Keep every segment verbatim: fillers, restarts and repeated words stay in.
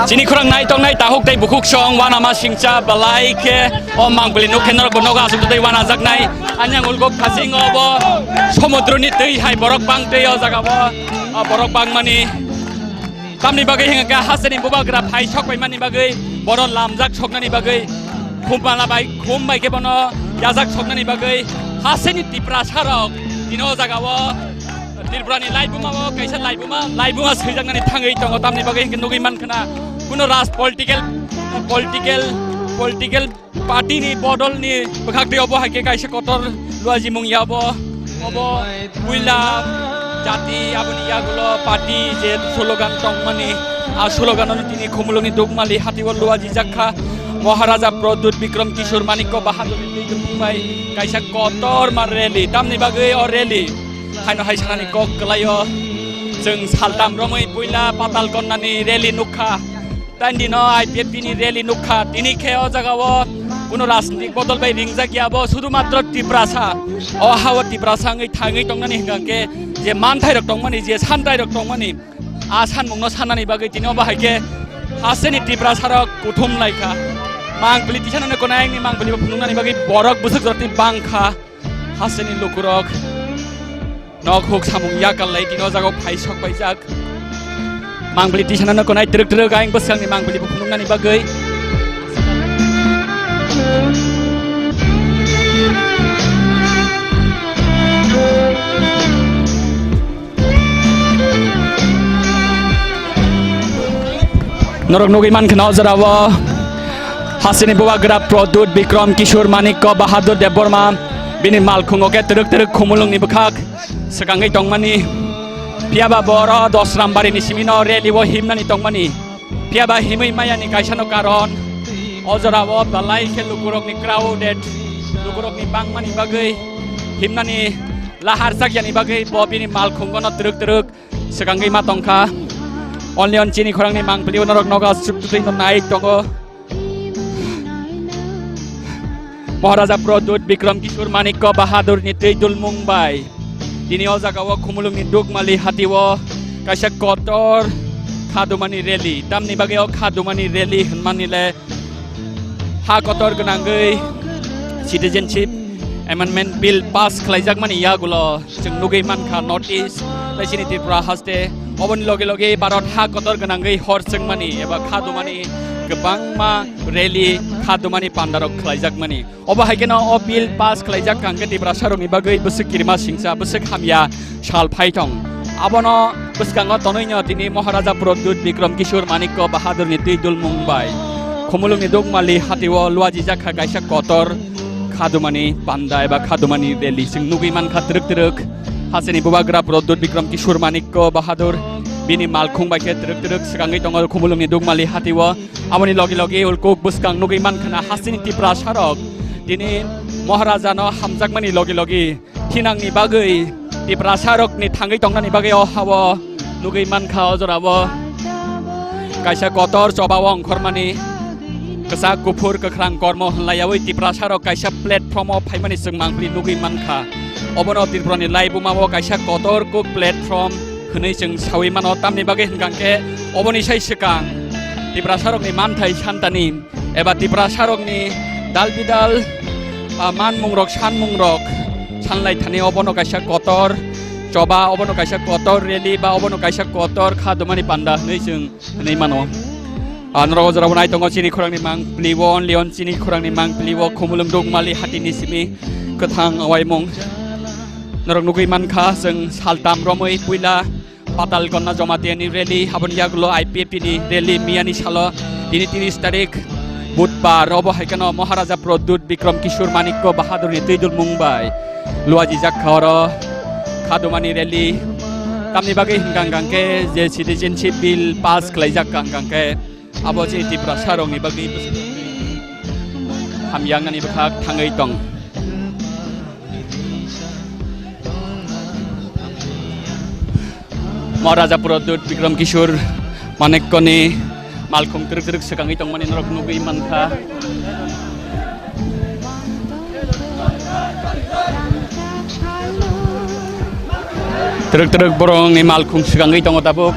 Chini khorang nai tongnai tahuk tei bukhuk song uanama singcha belai khe o mangpili nuk khe norok bo nogo aswk tei uanajaknai. Ani ang ulgo khasing obo somudroni twi hai borok bang tei o jaga o, o borok bangmani. Tamni bagwi hingkha khe hasteni bubagra phai sok paimani bagwi, bono lamjak soknani bagwi, khum pala bai, khum bai khe bono yajak soknani bagwi hasteni Tiprasa rok tini o jaga o Tripura ni laibuma o kaisa laibuma, laibuma swijaknani thangwi tongo. Tamni bagwi hingkhe nugwi mankha na kuno raj political, political, political party ni bodol ni bwkhak twi obo hai khe kaisa kotor luaji mung ya obo, obo puila jati aboni yagulo party je slogan tongmani, a slogan ano tini Khumulwng ni Dukmali hati o luaji jakha. Maharaja Pradyut Bikram Kishore Manikya Bahadur ni twi tongmung bai kaisa kotor ma rally, tamni bagwi o rally. Haino hai sanani kok kwlaio. Chwng saltam romwi puila Patal Konna ni rally nukha. Tandino I P F T ni rally nukha. Tini khe o jaga o kuno rajnitik bodol bai ringjak ya bo, sudhu matro Tiprasa. O ha o Tiprasa wngwi thangwi tongnani hwnkha khe je manthai rok tongmani, je santai rok tongmani, a sanmungno sannani bagwi tini o bahai khe hasteni Tiprasa rok kuthum laikha. Mangpili tisanani konai ni mangpili bo phunuknani bagwi borok bwswk jora twi bangkha. Hasteni lukurok nok huk samung yakal lai tini o jaga o phai sok paijak. Mangpili tisanano konai twrwk twrwk ayang bwskangni mangpili bo phunuknani bagwi. Norok nugwi mankha na o jora o hasteni bubagra Pradyut Bikram Kishore Manikya Bahadur Debbarma bini malkhungo khe twrwk twrwk Khumulwng ni bwkhak swkangwi tongmani. Phiya ba bo oro Dosrambari ni simi no rally o himnani tongmani. Phiya ba himwi maya ni kaisa no karon o jora o belai khe lukurok ni crowded, lukurok ni bangmani bagwi himnani lahar sak yani bagwi bo bini malkhungo no twrwk twrwk swkangwi ma tongkha. Only on chini khorangni mangpili o norok nogo aswk twtwi no nai tongo. Maharaja Pradyut Bikram Kishore Manikya Bahadur ni twi dulmung bai tini o jaga o Khumulwng ni Dukmali hati o kaisa kotor khadumani rally. Tamni bagwi o khadumani rally hwnmani le ha kotor gwnangwi Citizenship Amendment Bill pass khlaijakmani yagulo chwng nugwi mankha North East tei chini Tripura haste. Oboni loge loge Bharat ha kotor gwnangwi hor chwngmani eba khadumani kwbangma rally khadumani pandarok khlaijakmani. Obo hai kheno o bill pass khlaijak kha hwnkhe Tiprasa rokni bagwi bwswk kirima singcha, bwswk hamya sal phai thong. Abono bwskango tonwi no tini Maharaja Pradyut Bikram Kishore Manikya Bahadur ni twi dulmung bai Khumulwng ni Dukmali hati o luajijak kha kaisa kotor khadumani panda eba khadumani rally chwng nugwi mankha twrwk twrwk. Hasteni bubagra Pradyut Bikram Kishore Manikya Bahadur bini malkhung bai khe twrwk twrwk swkangwi tongo Khumulwng ni Dukmali hati o. Aboni logi logi ulkuk bwskang nugwi mankha na hasteni Tiprasa rok tini Maharaja no hamjakmani logi logi thinangni bagwi Tiprasa rokni thangwi tongnani bagwi o ha o nugwi mankha o jora o kaisa kotor choba o ongkhormani kwchak kuphur kwkhrang kormo hwnlaiyawi Tiprasa rok kaisa platform o phaimani chwng mangpili nugwi mankha. Obono Tripura ni laibuma o kaisa kotor kuk platform hwnwi chwng sawi mano, tamni bagwi hwnkha khe oboni sai swkang Tiprasa rokni manthai santani eba Tiprasa rokni dal bidal, ah, manmung rok, sanmung rok sanlai thani obono kaisa kotor choba, obono kaisa kotor rally ba obono kaisa kotor khadumani panda hwnwi chwng hwnwi mano. Ah, norok o jora bo nai tongo chini khorangni mangpili o, only on chini khorangni mangpili o Khumulwng Dukmali hati ni simi kwthang awaimung. Norok nugwi mankha chwng saltam romwi puila Patal Konna Jamatia ni rally, aboni yagulo I P F T ni rally miyani salo tini tris tarik Budbar, obo hai kheno Maharaja Pradyut Bikram Kishore Manikya Bahadur ni twi dulmung bai luajijak kha oro khadumani rally. Tamni bagwi hwnkha hwnkha khe je Citizenship Bill pass khlaijak kha hwnkha khe abo je Tiprasa rokni bagwi hamya wngnani bwkhak thangwi tong. Maharaja Pradyut Bikram Kishore Manikyani malkhung twrwk twrwk swkangwi tongmani norok nugwi mankha. Twrwk twrwk borokni malkhung swkangwi tongo tabuk.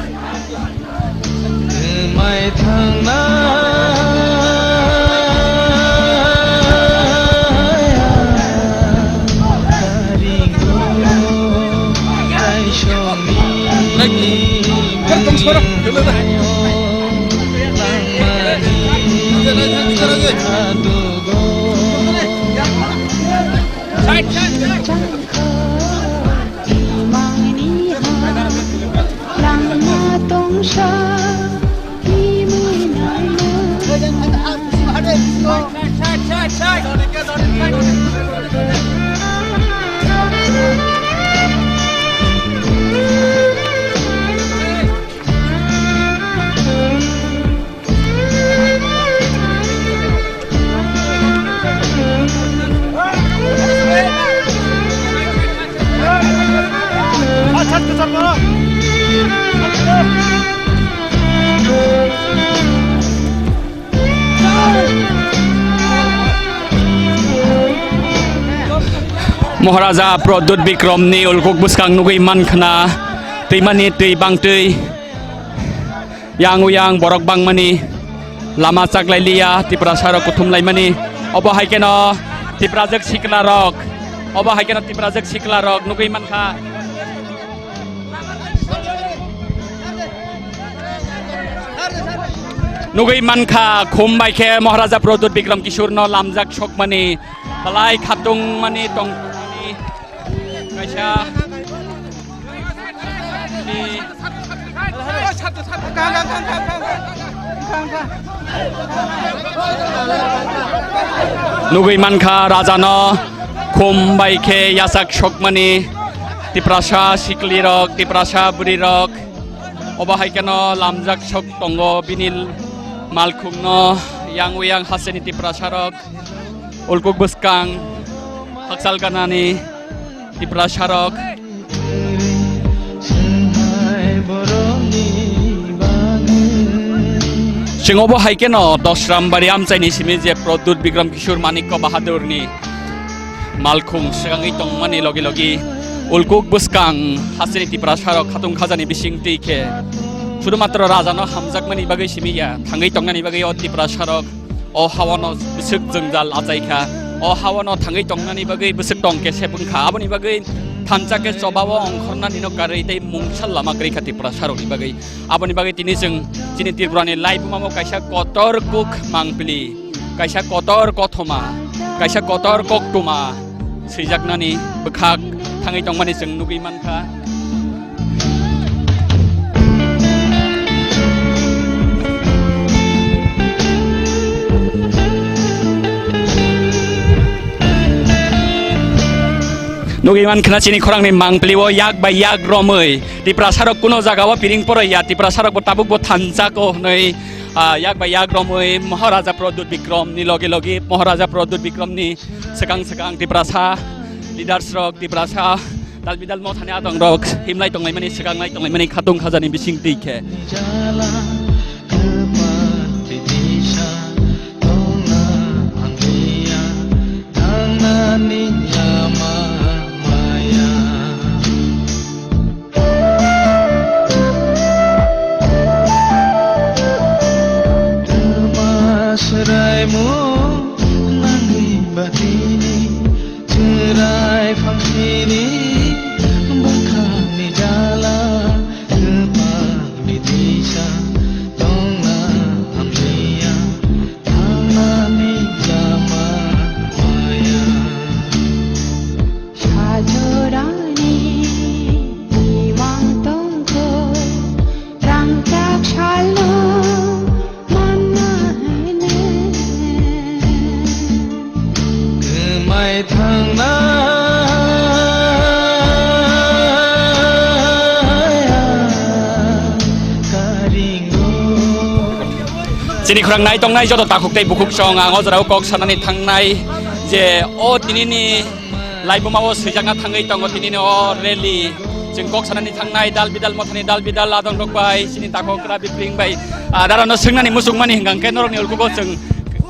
Maharaja Pradyut Bikramni ulkuk bwskang nugwi mankha na, twimani twi bangtwi. Yang uyang borok bangmani lama chaklailiya, Tiprasarok kuthumlaimani. Obo hai kheno Tiprajwk siklarok, obo hai kheno Tiprajwk siklarok nugwi mankha. Nugwi mankha, khum bai khe Maharaja Pradyut Bikram Kishorno lamjak sokmani, belai khatungmani tongmani kaisa. Nugwi mankha rajano khum bai khe yachak sokmani Tiprasa siklirok, Tiprasa bwrwirok. Obo hai kheno lamjak sok tongo bini malkhungno yang uyang hasteni Tiprasarok. Ulkuk bwskang hakchal ganani Tiprasarok. Chwng obo hai kheno Dosrambari amchaini simi je Pradyut Bikram Kishore Manikya Bahadurni malkhung swkangwi tongmani logi logi ulkuk bwskang hasteni Tiprasarok khatung khajani bising twi khe sudumatro rajano hamjakmani bagwi simi ya, thangwi tongnani bagwi o Tiprasarok. O hawano bwswk jwngjal achaikha, o hawano thangwi tongnani bagwi bwswk tong kesep wngkha, aboni bagwi thansa khe chobao ongkhornanino karwi tei mungsa lama kwrwi kha Tiprasarokni bagwi. Aboni bagwi tini chwng chini Tripurani laibumao kaisa kotor kuk mangpili, kaisa kotor kothoma, kaisa kotor koktwma swijaknani bwkhak thangwi tongmani chwng nugwi mankha. Nugwi mankha chini khorangni mangpili o yak bai yak romwi Tiprasarok kuno jagao piring poroi ya, Tiprasarok bo tabuk bo thansa ko hwnwi, ah, yak bai yak romwi Maharaja Pradyut Bikram ni logi logi Maharaja Pradyut Bikram ni swkang swkang Tiprasa leaders rok, Tiprasa dal bidal mothani adong rok himlai tonglaimani, swkanglai tonglaimani khatung khajani bising twi khe. Swraimo nangwi batini chwrai phangsini bwkhani jala kwpangni tisa tongna hamliya thangnani lama maya. Sajorani imang tongkho, rangchak salo manna hene. Kwmai thangna. Chini khorang nai tongnai joto takhuk tei bukhuk chong ang o jorao kok sanani thangnai je o tinini laibuma o swijakna thangwi tongo tinini o rally. Chwng kok sanani thangnai dal bidal mothani dal bidal adong rok bai, chini takhok Rabi Pring bai, ah, dara no swngnani muchung mani hwnkha khe norok ni ulkugo chwng,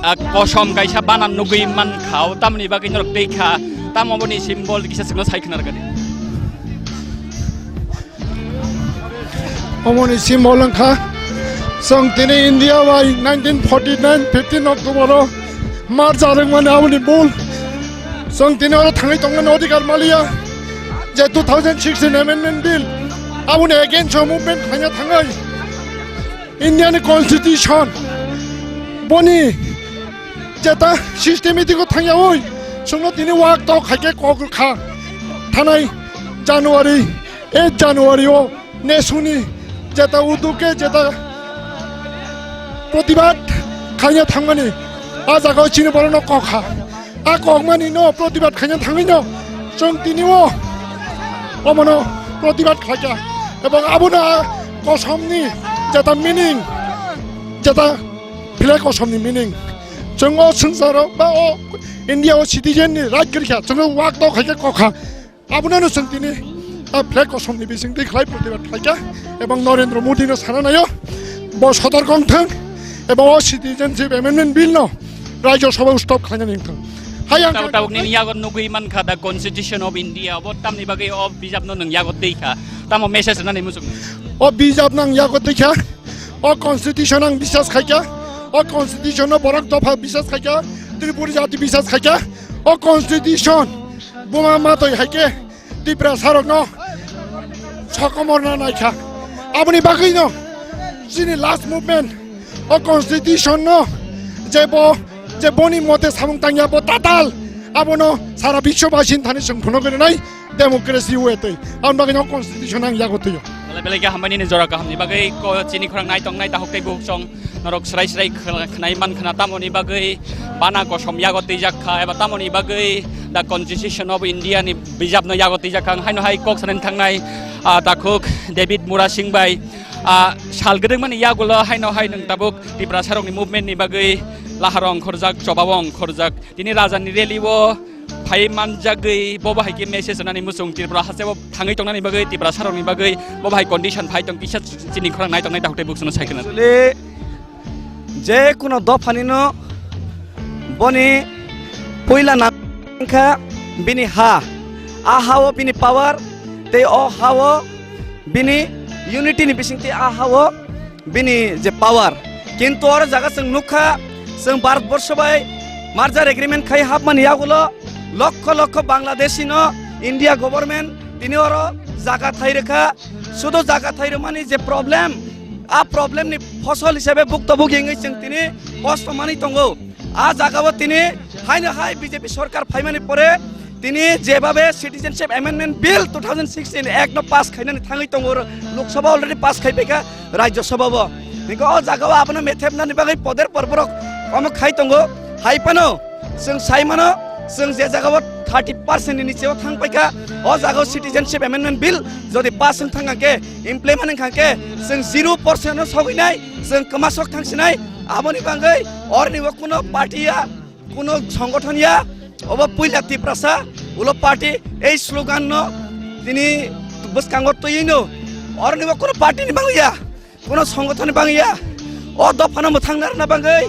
ah, kosom kaisa bana nugwi man kha, o tamoni bagwi norok tei kha, tamo boni symbol kisa chwngno sai khna rwgani. Omoni symbol wngkha chwng tini India bai nineteen forty nine fifteen October o march arwk mani aboni bul. Chwng tini oro thangwi tongmani odhikar maliya je two thousand sixteen amendment bill aboni against o movement khaina thangwi India ni constitution boni jeta systematic o thangyawi chwngno tini wak tok khaikhe kok rwkha thanai January eight January o Nesuni jeta uduke jeta protibad khaina thangmani a jagao chini borokno kok kha. A kokmani no protibad khaina thangwi no chwng tini o omono protibad khlaikha. Ebong abono a kosomni jeta meaning, jeta flag kosomni meaning. Chwng o swngcharo ba o India o citizen ni right kwrwikha, chwngno wak tok khaikhe kok kha. Abono no chwng tini a flag kosomni bisingtwi khlai protibad khlaikha ebong Narendra Modi no sana naio bo sotor kong thang ebong o citizenship amendment bill no Rajya Sabha stop khlainani wngthang. Hai ang tabuk tabuk nini yago nugwi mankha the Constitution of India, obo tamni bagwi o bijapno nwng yago twi kha, tamo message rwnani muchung? O bijapno ang yago twi kha, o constitution ang bisas khaikha, o constitution no borok dopha bisas khaikha, Tripuri jati bisas khaikha, o constitution buma matoi haikhe Tiprasarokno sokomorna naikha. Aboni bagwino chini last movement o constitution no je bo je boni mote samung tangya bo tatal abono sara biswobasini thani chwng phunugwi rwnai democracy way twi. Aboni bagwino constitution ang yago twiyo. Belai belai khe hambai nini jora kahamni bagwi ko chini khorang nai tongnai tahuk tei buhuk chong. Norok srai srai khna-, khnai man khna tamoni bagwi bana kosom yago twijak kha eba tamoni bagwi the Constitution of India ni bijapno yago twijak kha. Ang haino hai kok sanani thangnai, ah, takhuk David Murasing bai, ah, sal gwdwngmani yagulo haino hai nwng tabuk Tiprasarokni movement ni bagwi laharo ongkhorjak, chobao ongkhorjak. Tini rajani rally o phai manjagwi bo bahai khe message rwnani muchung Tripura hasteo thangwi tongnani bagwi, Tiprasarokni bagwi bo bahai condition phai tong kisa chini khorang nai tongnai dakhuk tei bukhuk chwngno sai khna. Actually, je kuno dophanino boni puila nangkha bini ha, a hao bini power tei o hao bini unity ni bisingtwi a hao bini je power. Kintu oro jaga chwng nukha, chwng Bharat borsho bai merger agreement khai hapmani yagulo lokho lokho Bangladeshi no India government tini oro jaga thai rwkha. Sudo jaga thai rwmani je problem, a problem ni phosol hisabe bukto bugi wngwi chwng tini kosto manwi tongo. A jagao tini haino hai B J P sorkar phaimani pore tini jebabe Citizenship Amendment Bill two thousand sixteen Act no pass khainani thangwi tongo, Lok Sabha already pass khai paikha, Rajya Sabha bo. Hingke o jagao abono methepnani bagwi poder por borok omo khai tongo. Hai phano chwng sai mano, chwng je jagao thirty percent ni nicheo thang paikha, o jagao Citizenship Amendment Bill jodi pass wng thang khe, implement wng kha khe, chwng zero percent no sogwi nai, chwng kwma sok thang sinai. Aboni bagwi orni bo kuno party ya, kuno songothon ya, obo puila Tiprasa, ulo party ei slogan no tini bwskango twiwi no, oroni bo kuno party ni bangwi ya, kuno songothon ni bangwi ya. O dopha no mwthang narwkna bagwi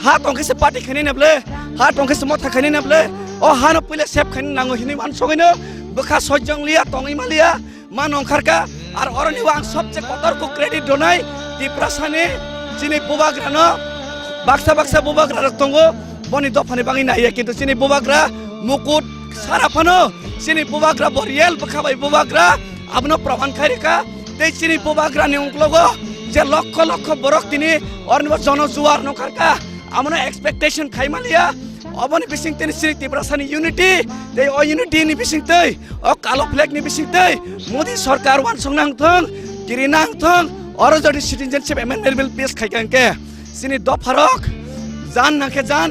ha tongkhe se party khainai na ble, ha tongkhe se motha khainai na ble, o ha no puila sep khainai nango hinwi mansogwi no bwkha sojjong liya, tongwi ma liya. Ma nongkharkha, ar oroni o ang sobse kotor kuk credit rwnai Tiprasani chini bubagrano, baksa baksa bubagra rok tongo, boni dophani bagwi naiya, kintu chini bubagra mukut sara phano chini bubagra bo real bwkha bai bubagra, abono proman khai rwkha. Tei chini bubagrani ungklogo je lokho lokho borok tini oroni bo jono juar nongkharkha, abono expectation khai maliya. Oboni bisingtwi chini Tiprasani unity, tei o unity ni bisingtwi, o kalo flag ni bisingtwi Modi sorkar uansuk nang thung, kiri nang thung, oro jodi Citizenship Amendment Bill pass khai kha hwnkhe, chini dopharok jan nang khe jan,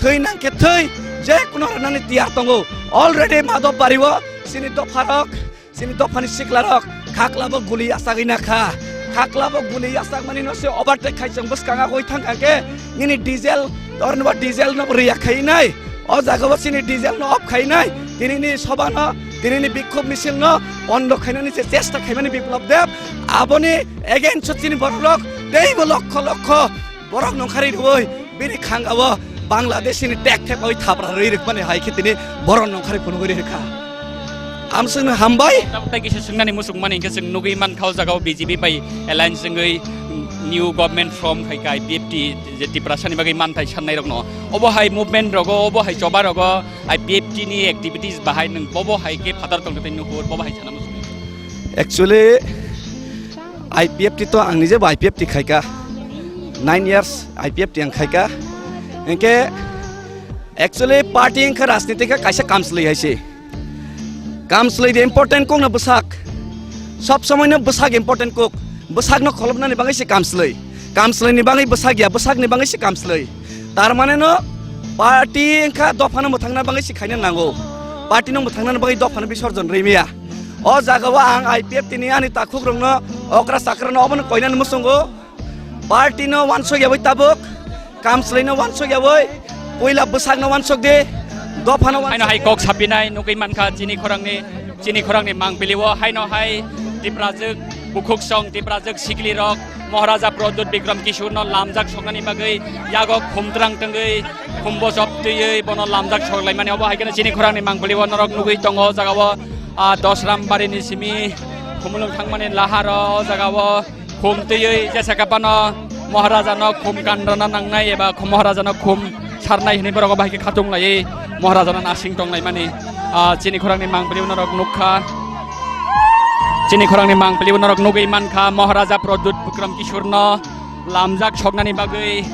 thwi nang khe thwi, je kuno rwnani tiyar tongo. Already Madhobbario chini dopharok, chini dophani siklarok khaklabo guli yachagwi nakha. Khaklabo guli yachakmani no se overtake khai chwng bwskango goi thang kha khe nini diesel, tornobo diesel no riya khai nai. O jaga bo chini diesel no off khai nai. tinini sobano, tinini bikhub misilno bondo khainani je chesta khaimani Biplab Deb, aboni against-o chini bororok teibo lokho lokho borok nongkhari rwui bini khangao Bangladeshini tek thep oi thapra rwi rwkmani hai khe tini borok nongkhari phunugwi rwkha. Amswkno hambai. Tabuk tai kisa swngnani muchungmani hinkhe chwng nugwi mankha o jagao B J P bai alliance wngwi new government form khaikha I P F T je Tiprasani bagwi manthai sannairokno. Obo hai movement rogo, obo hai choba rogo I P F T ni activities bahai nwng bobo hai khe phatar tongkha tei nuhur bobo hai sana muchung. Actually, I P F T to ang nije bo I P F T khaika. Nine years I P F T ang khaika. Hinkhe actually party wngkha rajniti khe kaisa kamslwi hai se. Kamslwi de important kokno bwsak. Sob somoino bwsak important kok. Bwsakno kholopnani bagwi se kamslwi. Kamslwini bagwi bwsak ya, bwsakni bagwi se kamslwi. Tar mane no party wngkha dophano mwthangna bagwi se khaina nango. Party no mwthangnani bagwi dophano bisorjon rwimaya. O jagao ang I P F T ni ani takhukrokno okra chakrano obono koinani muchungo. Party no wansuk yawi tabuk, kamslwino wansuk yawi, puila bwsakno wansuk di, dophano wansuk. Haino hai kok sapinai nugwi mankha chini khorangni, chini khorangni mangpili o haino hai Tiprajwk bukhuk song, Tiprajwk siklirok Maharaja Pradyut Bikram Kishorno lamjak soknani bagwi yago khumtrang tongwi khumbochop twiwi bono lamjak soklaimani obo hai kheno chini khorangni mangpili o norok nugwi tongo o jagao, ah, Dosram barini simi khumulwng thangmani laharo o jagao. Khum twiwi jesa khe phano Maharajano khum kandana nangnai eba khum Maharajano khum sarnai hwnwi borok bahai khe khatung laiwi Maharajano nasing tonglaimani, ah, chini khorangni mangpili unorok nukha. Chini khorangni mangpili unorok nugwi mankha Maharaja Pradyut Bikram Kishorno lamjak soknani bagwi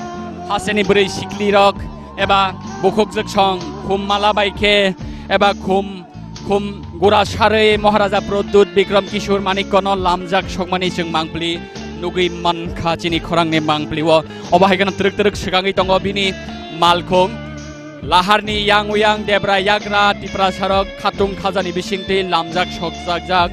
hasteni bwrwi siklirok eba bukhukjwk song khum mala bai khe eba khum Khum gura sarwi Maharaja Pradyut Bikram Kishore Manikkono lamjak sokmani chwng mangpili nugwi mankha chini khorangni mangpili o. Obo hai kheno twrwk twrwk swkangwi tongo bini malkhung. Laharni yang uyang debra yagra Tiprasarok khatung khajani bisingtwi lamjak sokjakjak.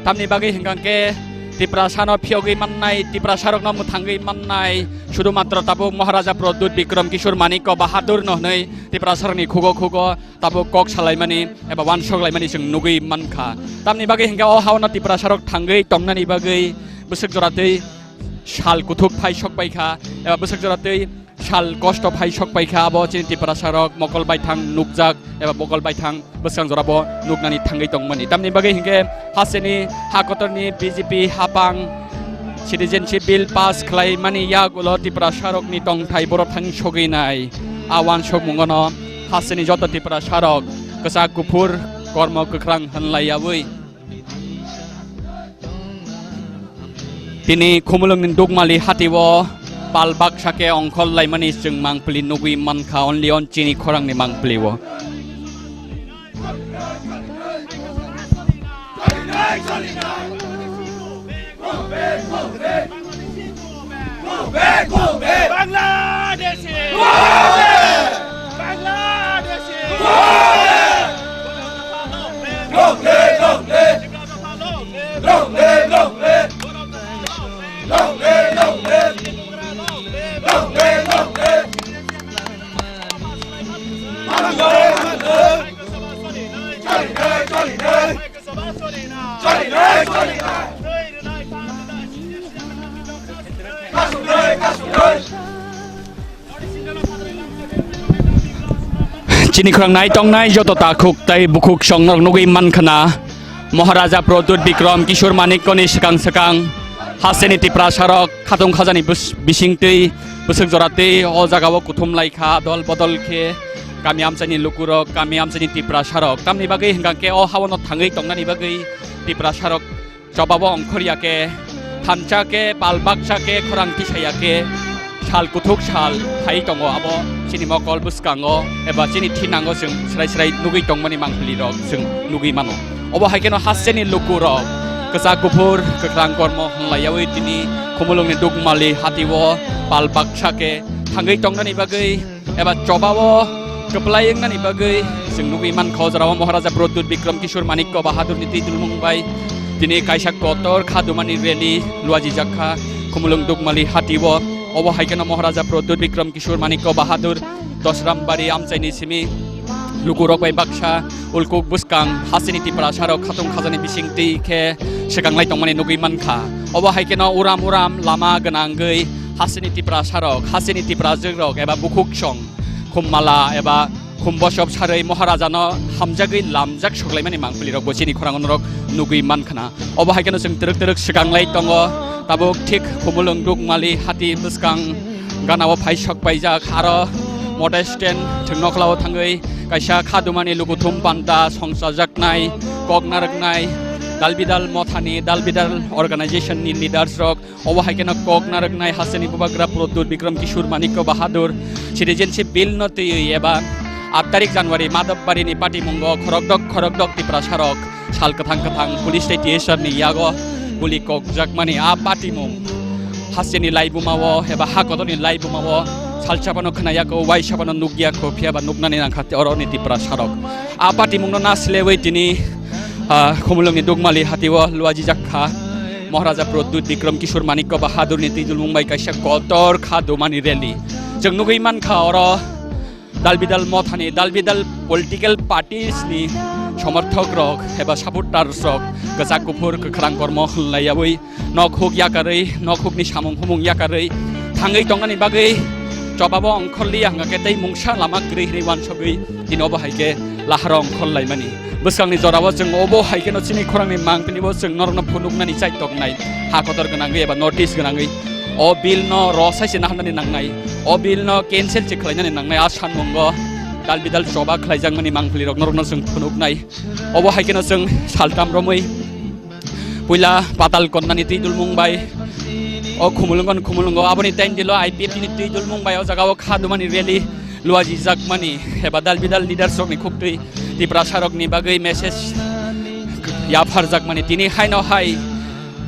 Tamni bagwi hwnkha khe Tiprasano phiyogwi mannai, Tiprasarokno mwthangwi mannai, sudu matro tabuk Maharaja Pradyut Bikram Kishore Manikko Bahadurno hwnwi Tiprasarokni khugo khugo tabuk kok salaimani eba uansuk laimani chwng nugwi mankha. Tamni bagwi hwnkhe o haono Tiprasarok thangwi tongnani bagwi bwswk joratwi sal kuthuk phai sok paikha eba bwswk joratwi sal kosto phai sok paikha. Abo chini Tiprasarok mokol baithang nukjak eba mokol baithang bwskang jorabo nuknani thangwi tongmani. Tamni bagwi hwnkhe hasteni ha kotorni B J P hapang citizenship bill pass khlaimani yagulo Tiprasarokni tongthai borok thang sogwi nai. A uansukmungono hasteni joto Tiprasarok kwchak kuphur kormo kwkhrang hwnlaiyawi tini Khumulwngni Dukmali hatio pal baksa khe ongkhor laimani chwng mangpili nugwi mankha, only on chini khorangni mangpili o. Bangladeshi! Bangladeshi! Chini khorang nai tongnai joto takhuk tei bukhuk songnok nugwi mankha na, Maharaja Pradyut Bikram Kishore Manikkoni swkang swkang hasteni Tiprasarok khatung khajani bus-, bisingtwi bwswk joratwi o jagao kuthum laikha dol bodol khe kami amchaini lukurok, kami amchaini Tiprasarok. Tamni bagwi hwnkha khe o haono thangwi tongnani bagwi Tiprasarok chobabo ongkhorya khe, thansa khe, pal baksa khe, khorang tisaya khe, sal kuthuk sal phai tongo, abo chini mokol bwskango eba chini thinango chwng srai srai nugwi tongmani mangpili rok chwng nugwi mano. Obo hai kheno hasteni lukurok kwchak kuphur kwkhrang kormo hwnlaiyawi tini Khumulwngni Dukmali hatio pal baksa khe thangwi tongnani bagwi eba chobao kwplai wngnani bagwi chwng nugwi mankha o jorao Maharaja Pradyut Bikram Kishore Manikya Bahadurni twi dulmung bai tini kaisa kotor khadumani rally luajijakha Khumulwng Dukmali hatio. Obo hai kheno Maharaja Pradyut Bikram Kishore Manikya Bahadur Dosrambari amchaini simi lukurok bai baksa ulkuk bwskang hasteni Tiprasarok khatung khajani bisingtwi khe swkanglai tongmani nugwi mankha. Obo hai kheno uram uram lama gwnangwi hasteni Tiprasarok, hasteni Tiprajwkrok eba bukhuk song khummala eba khumbosob sarwi Maharajano hamjagwi lamjak suklaimani mangpilirokbo chini khorang norok nugwi mankha. Obo hai kheno chwng twrwk twrwk swkanglai tongo. Tabuk thik Khumulwng Dukmali hati bwskang ganao phai sok paijak, aro motor stand thwng nokhlao thangwi kaisa khadumani lukuthum panta songchajaknai, kok narwknai, dalbidal mothani, dalbidal organization ni leaders rok, obo hai kheno kok narwknai hasteni bubagra Pradyut Bikram Kishore Manikya Bahadur citizenship bill no twiwi eba aat tarik January Madhobbarini patimungo khorokdok khorokdok Tiprasarok sal kwthang kwthang police tei T S R ni yago guli kokjakmani a patimung hasteni laibumao eba ha kotorni laibumao salsa phano khwnayakho, waisa phano nukyakho, phiyaba nuknani nangkha oroni Tiprasarok. A patimungno naslewi tini, ah, Khumulwngni Dukmali hatio luajijak kha. Maharaja Pradyut Bikram Kishore Manikya Bahadurni twijlmung bai kaisa kotor khadumani rally. Chwng nugwi mankha oro dalbidal mothani, dalbidal political parties ni somorthok rok eba supporters rok kwchak kuphur kwkhwrang kormo hwnlaiyawi nok huk yakarwi, nok hukni samung humung yakarwi thangwi tongnani bagwi chobabo ongkhorliya hwnkha khe tei mungsa lama kwrwi hinwi uansugwi tini obo hai khe laharo ongkhorlaimani. Bwskangni jorao chwng obo hai kheno chini khorangni mangpilibo chwng norokno phunuknani chaitoknai, ha kotor gwnangwi eba notice gwnangwi o bill no rw sai se naharnani nangnai, o bill no cancel se khlainani nangnai, a sanmungo dalbidal choba khlaijakmani mangpilirok norokno chwng phunuknai. Obo hai kheno chwng saltam romwi puila Patal Konyani twijlmung bai o Khumulwngo, Khumulwngo aboni tei dilo I P F T ni twijlmung bai o jagao khadumani rally luajijakmani eba dalbidal leaders rokni khuktwi Tiprasarokni bagwi message yapharjakmani. Tini haino hai,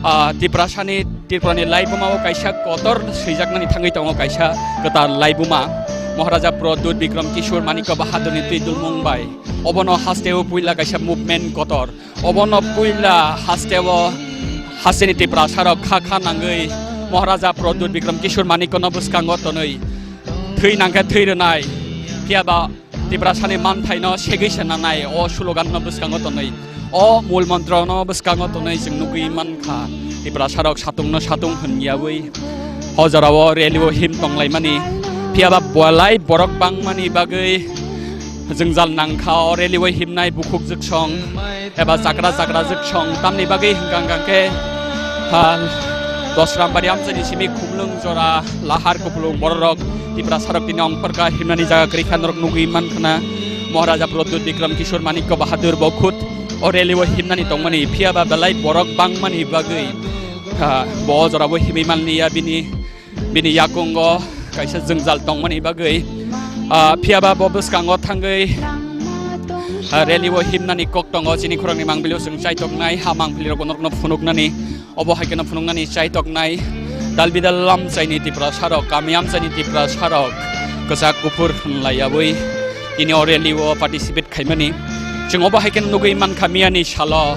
ah, Tiprasani, Tripurani laibumao kaisa kotor swijaknani thangwi tongo, kaisa kwtal laibuma Maharaja Pradyut Bikram Kishore Manikya Bahadurni twijlmung bai. Obono hasteo puila kaisa movement kotor. Obono puila hasteo hasteni Tiprasarok kha kha nangwi Maharaja Pradyut Bikram Kishore Manikyano bwskango tonwi thwi nangkhe thwi rwnai. Phiyaba Tiprasani manthaino segwi se nanai o sloganno bwskango tonwi, o mul montrono bwskango tonwi chwng nugwi mankha. Tiprasarok satungno satung hwnyawi o jorao rally o him tonglaimani. Phiyaba belai borok bangmani bagwi jwngjal nangkha o rally o himnai bukhuk jwksong eba chakra chakra jwksong, tamni bagwi hwnkha hwnkha khe, ha, Dosrambari amchaini simi Khumulwng jora lahar kupulung bororok Tiprasarok tini ongkhorkha himnani jaga kwrwikha norok nugwi mankha na. Maharaja Pradyut Bikram Kishore Manikya Bahadur bo khud o rally o himnani tongmani, phiyaba belai borok bangmani bagwi, ha, bo o jorao himwi manliya bini bini yakungo kaisa jwngjal tongmani bagwi, ah, phiyaba bo bwskango thangwi, ah, rally o himnani kok tongo. Chini khorangni mangpili o chwng chaitoknai, ha mangpili rok norokno phunuknani, obo hai kheno phunuknani chaitoknai. Dalbidal amchaini Tiprasarok, kami amchaini Tiprasarok kwchak kuphur hwnlaiyawi tini o rally o participate khaimani. Chwng obo hai kheno nugwi mankha miyani salo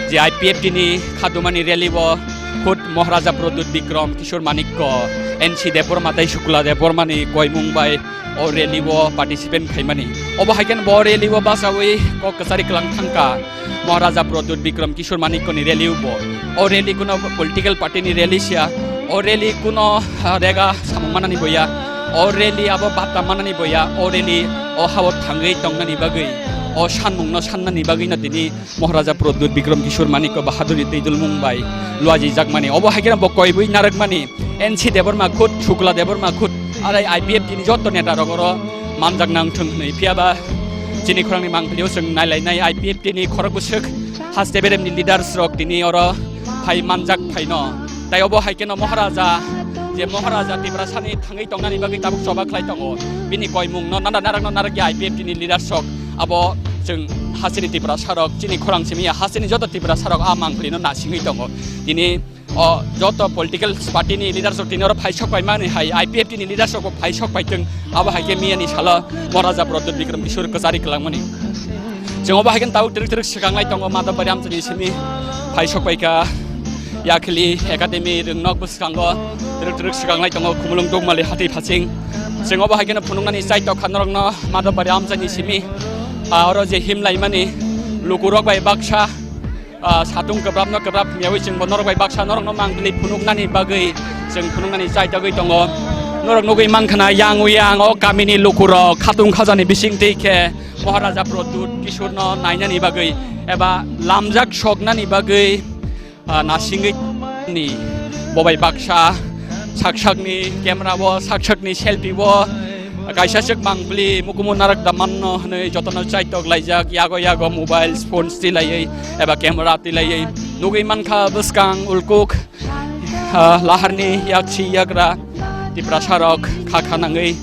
je I P F T ni khadumani rally o khud Maharaja Pradyut Bikram Kishore Manikya, N C Debbarma tei Shukla Debbarma ni koimung bai o rally o participant khaimani. Obo hai kheno bo rally o bachawi kok kwchari kwlang thangkha Maharaja Pradyut Bikram Kishore Manikya ni rally o bo. O rally kuno political party ni rally sia, o rally kuno, ah, rega samung manani boya, o rally abo bata manani boya, o rally o hao thangwi tongnani bagwi, o sanmungno sannani bagwi no tini Maharaja Pradyut Bikram Kishore Manikya Bahadur ni twijlmung bai luajijakmani. Obo hai kheno bo koibwi narwkmani N C Debbarma khud, Shukla Debbarma khud, arai I P F T ni joto neta rok oro manjak nang thung hwnwi. Phiyaba chini khorangni mangpili o chwng nailainai I P F T ni khorok bwswk haste beremni leaders rok tini oro phai manjak phaino. Tai obo hai kheno Maharaja, je Maharaja Tiprasani thangwi tongnani bagwi tabuk choba khlai tongo. Bini koimungno nana narakno narakya I P F T ni leaders rok. Abo chwng hasteni Tiprasarok, chini khorang simi ya hasteni joto Tiprasarok a mangpilino nasingwi tongo. Tini o joto political party ni leaders rok tini oro phaisok paimani hai, I P F T ni leaders rok bo phaisok paitwng, abo hai khe miyani salo Maharaja Pradyut Bikram Kishore kwchari kwlangmani. Chwng obo hai khe tabuk twrwk twrwk swkanglai tongo Madhobari amchaini simi phaisok paikha Yakhli Academy rwngnok bwskango twrwk twrwk swkanglai tongo Khumulwng Dukmali hati phasing. Chwng obo hai kheno phunuknani chai tokha norokno Madhobari amchaini simi Ah, oro je himlaimani lukurok bai baksa, ah, satung kwbramno kwbrap miyawi chwngbo norok bai baksa norokno mangpili phunuknani bagwi chwng phunuknani chaitogwi tongo. Norok nugwi mankha na yang uyang o kamini lukurok khatung khajani bisingtwi khe Maharaja Pradyut Kishorno nainani bagwi eba lamjak soknani bagwi ah, nasingwi ni bobai baksa saksakni camera o saksakni selfie o kaisa swk mangpili mukumu narak da manno hwnwi jotono chaitok laijak yago yago mobile phone tilaiwi eba camera tilaiwi nugwi mankha bwskang ulkuk ah, laharni yaksi yagra Tiprasa rok kha kha nangwi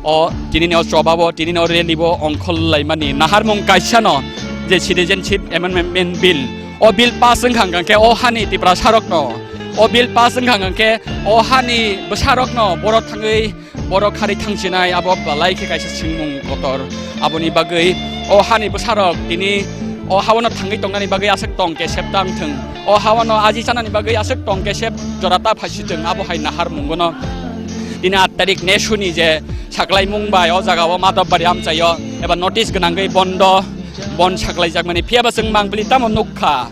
o tinini o choba o tinini o rally o ongkhol laimani naharmung kaisa no je Citizenship Amendment Bill. O bill pass wngkha hwnkha khe o hani Tiprasa rokno, o bill pass wngkha hwnkha khe o hani bwsa rokno borok thangwi borok kharwi thangsinai abo belai khe kaisa swngmung kotor. Aboni bagwi o hani bwsa rok tini o hawano thangwi tongnani bagwi aswk tong kesep tang thwng, o hawano aji chanani bagwi aswk tong kesep jora ta phaisitwng, abo hai naharmungono tini aat tarik nesuni je saklaimung bai o jaga o Madhobari amchaio eba notice gwnangwi bondo bon saklaijakmani. Phiya ba chwng mangpili tamo nukha,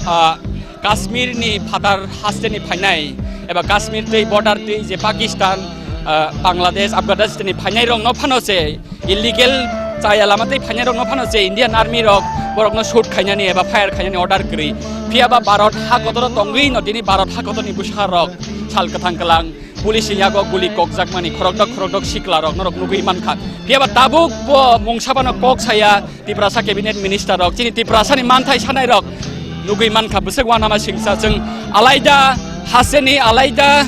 ah, Kashmir ni phatar haste ni phainai eba Kashmir tei border tei je Pakistan, ah, Bangladesh, Afghanistan ni phainai rok no phano se illegal chaya lama tei phainai rok no phano se Indian Army rok borok no shoot khainani eba fire khainani order kwrwi. Phiya ba Bharat ha kotor o tongwi no tini Bharat ha kotor ni bwsa rok sal kwthang kwlang police ni yago guli kokjakmani khorokdok khorokdok sikla rok norok nugwi mankha. Phiya ba tabuk bo mungsa bano kok saya Tiprasa cabinet minister rok, chini Tiprasa ni manthai sanai rok nugwi mankha bwswk uanama singsa chwng alaida hasteni alaida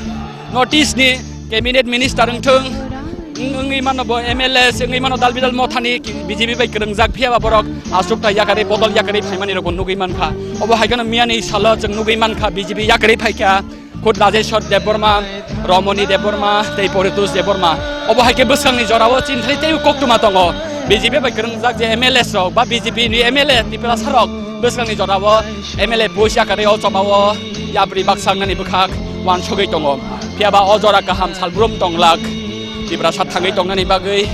notice ni cabinet minister wngthwng wng-, wngwi mano bo M L A se wngwi mano dal bidal mothani B J P bai kwrwngjak phiya ba borok aswk ta yakarwi bodol yakarwi phaimani rokbo nugwi mankha. Obo hai kheno miyani salo chwng nugwi mankha B J P yakarwi phaikha. Khud Rajeshwar Debbarma, Romoni Debbarma, tei Poritos Debbarma. Obo hai khe bwskangni jorao chini thani teibo koktwma tongo. B J P bai kwrwngjak je M L As rok ba B J P ni M L A Tiprasa rok bwskangni jorao M L A post yakarwi o chobao yapri baksa wngnani bwkhak uansugwi tongo. Phiya ba o jora kaham salbrum tonglak Tiprasa thangwi tongnani bagwi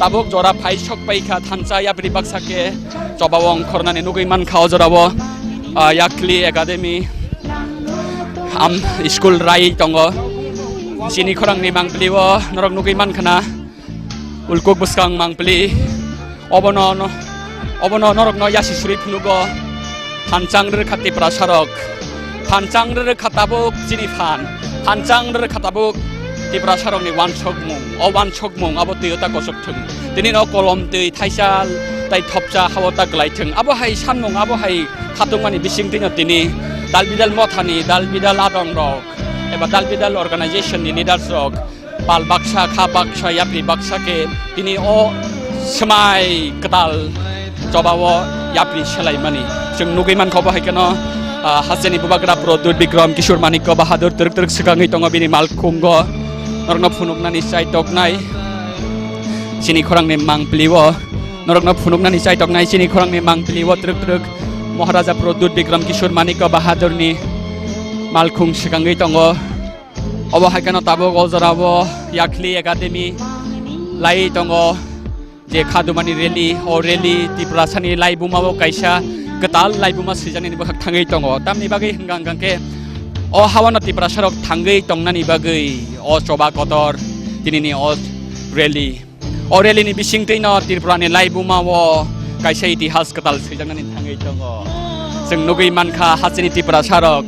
tabuk jora phai sok paikha thansa yapri baksa khe chobao ongkhornani nugwi mankha o jorao, ah, Yakli Academy. Am school rai tongo. Chini khorangni mangpili o norok nugwi mankha na. Ulkuk bwskang mangpili. Obono no-, obono norokno yasi suri phunugo. Thanchang rwrwkha Tiprasa rok. Thanchang rwrwkha tabuk chini phan. Thanchang rwrwkha tabuk Tiprasa rokni uansukmung. O uansukmung abo twi ta kosok thung. Tini no kolom twi thaisa tai thopsa hao ta kwlai thung. Abo hai sanmung abo hai khatungmani bising twi no tini dal bidal mothani dal bidal adong rok eba dal bidal organization ni leaders rok pal baksa kha baksa yapri baksa khe tini o swmai kwtal chobao yapri selaimani chwng nugwi mankha. Obo hai kheno, ah, hasteni bubagra Pradyut Bikram Kishore Manikya Bahadur twrwk twrwk swkangwi tongo bini malkhungo norokno phunuknani chai toknai chini khorangni mangpili o. Norokno phunuknani chai toknai chini khorangni mangpili o twrwk twrwk Maharaja Pradyut Bikram Kishore Manikya Bahadurni malkhung swkangwi tongo. Obo hai kheno tabuk o jorao Yakli Academy lai tongo je khadumani rally, o rally Tiprasani laibuma o kaisa kwtal laibuma swijaknani bwkhak thangwi tongo. Tamni bagwi hwnkha hwnkha khe o hawano Tiprasa rok thangwi tongnani bagwi o choba kotor tinini o rally. O rally ni bisingtwi no Tripura ni laibuma o kaisa itihas kwtal swijaknani thangwi tongo. Chwng nugwi mankha hasteni Tiprasa rok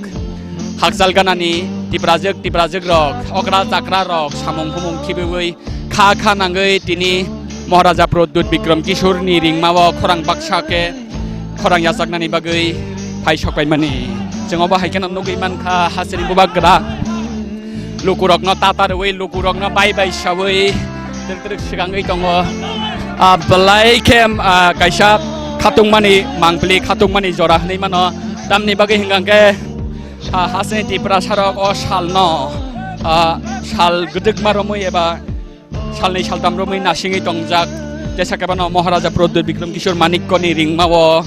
hakchal ganani Tiprajwk Tiprajwk rok okra chakra rok samung humung khibiwi kha kha nangwi tini Maharaja Pradyut Bikram Kishore ni ringma o khorang baksa khe khorang yachaknani bagwi phai sokpaimani. Chwng obo hai kheno nugwi mankha hasteni bubagra lukurokno tata rwui lukurokno bai bai saui twrwk twrwk swkangwi tongo. Ah, belai khe, ah, kaisa khatungmani mangpili khatungmani jora hinwi mano. Tamni bagwi hwnkha khe, ah, hasteni Tiprasa rok o salno, ah, sal gwdwkma romwi eba salnwi saltam romwi nasingwi tongjak. Jesa khe bono Maharaja Pradyut Bikram Kishore Manikyani ringma o,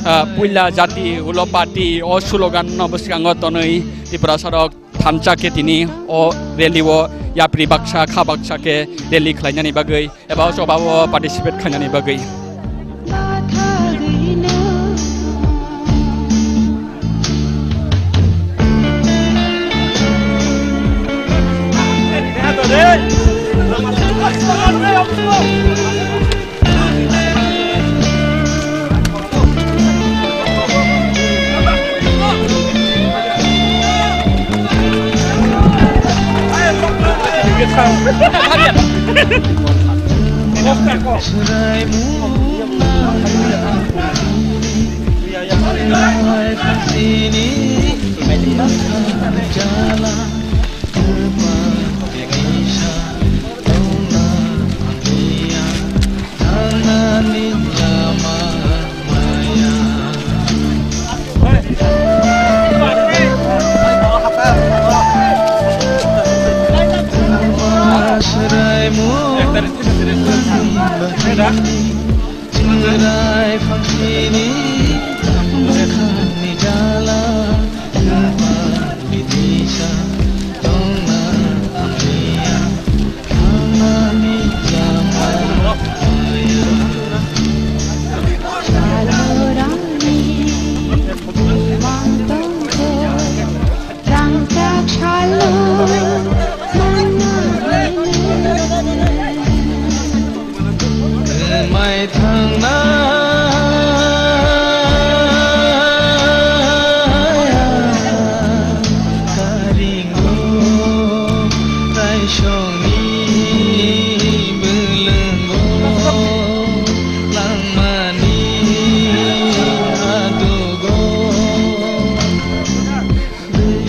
ah, puila jati ulo party o slogan no bwskango tonwi Tiprasa rok thansa khe tini o rally o yapri baksa kha baksa khe rally khlainani bagwi eba o choba o participate khlainani bagwi.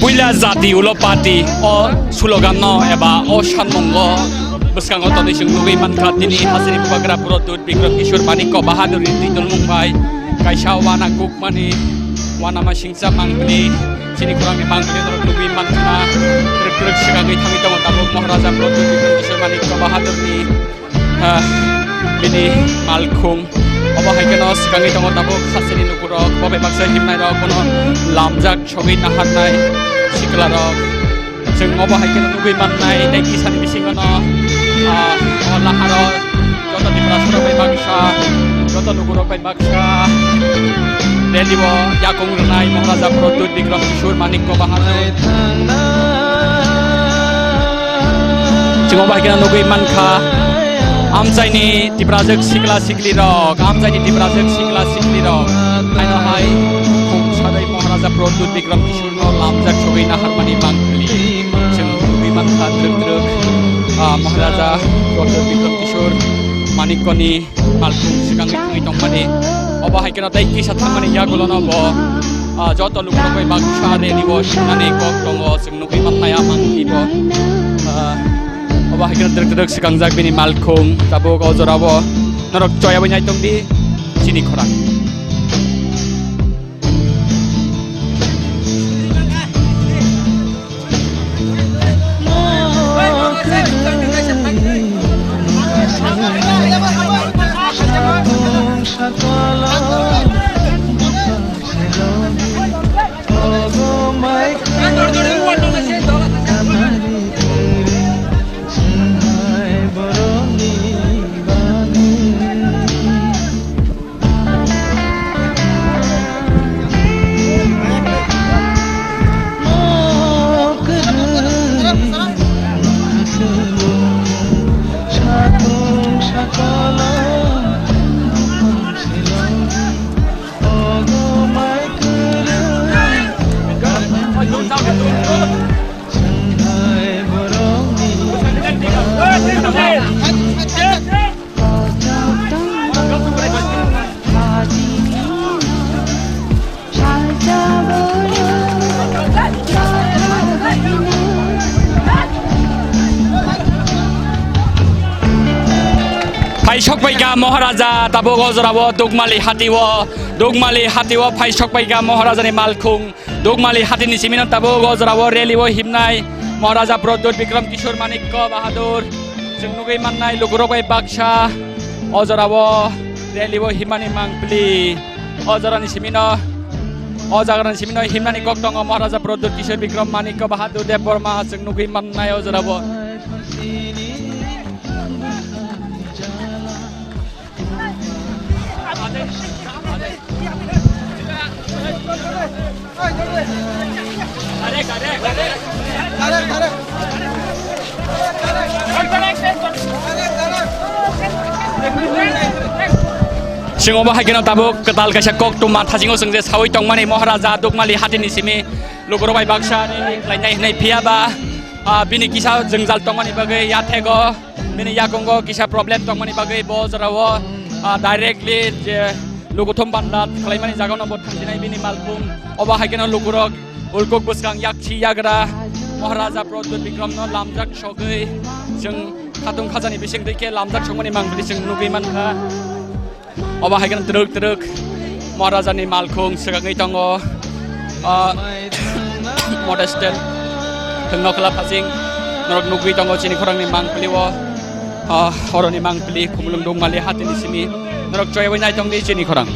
Puila jati ulo party o slogan no eba o sanmung o bwskango tongwi chwng nugwi mankha tini hasteni bubagra Pradyut Bikram Kishore Manikya Bahadur ni twi tongmung bai kaisa wana kukmani wanama singcha mangpili chini khorang ni mangpili norok nugwi mankha twrwk twrwk swkangwi thangwi tongo tabuk Maharaja Pradyut Bikram Kishore Manikya Bahadur ni ah, bini malkhung. Obo hai kheno swkangwi tongo tabuk hasteni lukurok, bo bai baksa himnairok, bono lamjak sogwi naharnai siklarok. Chwng obo hai kheno nugwi mannai, tei kisani bisingono, ah, o laharo joto Tiprasarok bai baksa, joto lukurok bai baksa rally o yakung rwnai Maharaja Pradyut Bikram Kishore Manikya Bahadur. Chwng obo hai kheno nugwi mankha, amchaini Tiprajwk sikla sikli rok, amchaini Tiprajwk sikla sikli rok, haino hai khum sadai Maharaja Pradyut Bikram Kishore no lamjak sogwi naharmani mangpili. Chwng nugwi mankha twrwk twrwk, ah, Maharaja Pradyut Bikram Kishore Manikyani malkhung swkangwi thangwi tongmani. Obo hai kheno tei kisa thangmani yagulono bo, ah, joto lukurok bai baksa rally o sinani kok tongo, chwng nugwi mannai a mangpili bo. Ah, obo hai kheno twrwk twrwk swkangjak bini malkhung, tabuk o jorao norok choyawi nai tongdi chini khorang. Phai sokpaikha Maharaja tabuk o jorao Dukmali hatio, Dukmali hatio phai sokpaikha Maharajani malkhung. Dukmali hatini simino tabuk o jorao rally o himnai Maharaja Pradyut Bikram Kishore Manikya Bahadur. Chwng nugwi mannai lukurok bai baksa o jorao rally o himani mangpili. O jorani simino, o jagarani simino himnani kok tongo Maharaja Pradyut Kishore Bikram Manikya Bahadur Debbarma. Chwng nugwi mannai o jorao. Chwng obo hai kheno tabuk kwtal kaisa koktwma thasingo chwng je sawi tongmani Maharaja Dukmali hatini simi lukurok bai baksa rally khlainai hinwi phiya ba Ah, bini kisa jwngjal tongmani bagwi yathego, bini yakungo kisa problem tongmani bagwi bo jorao, ah, directly je lukuthum banda khwlaimani jagano bo thangjinai bini malkhung. Obo hai kheno lukurok ulkuk bwskang yakchi yagra Maharaja Pradyut Bikramno lamjak sogwi chwng khatung khajani bising twi khe lamjak songmani mangpili chwng nugwi mankha. Obo hai kheno twrwk twrwk Maharajani malkhung swkagwi tongo. Ah, Modestel thwngno khwla phasing norok nugwi tongo chini khorangni mangpili o. Ah, oroni mangpili Khumulwng Rungmali hatini simi norok choyawi naitongdi chini khorang.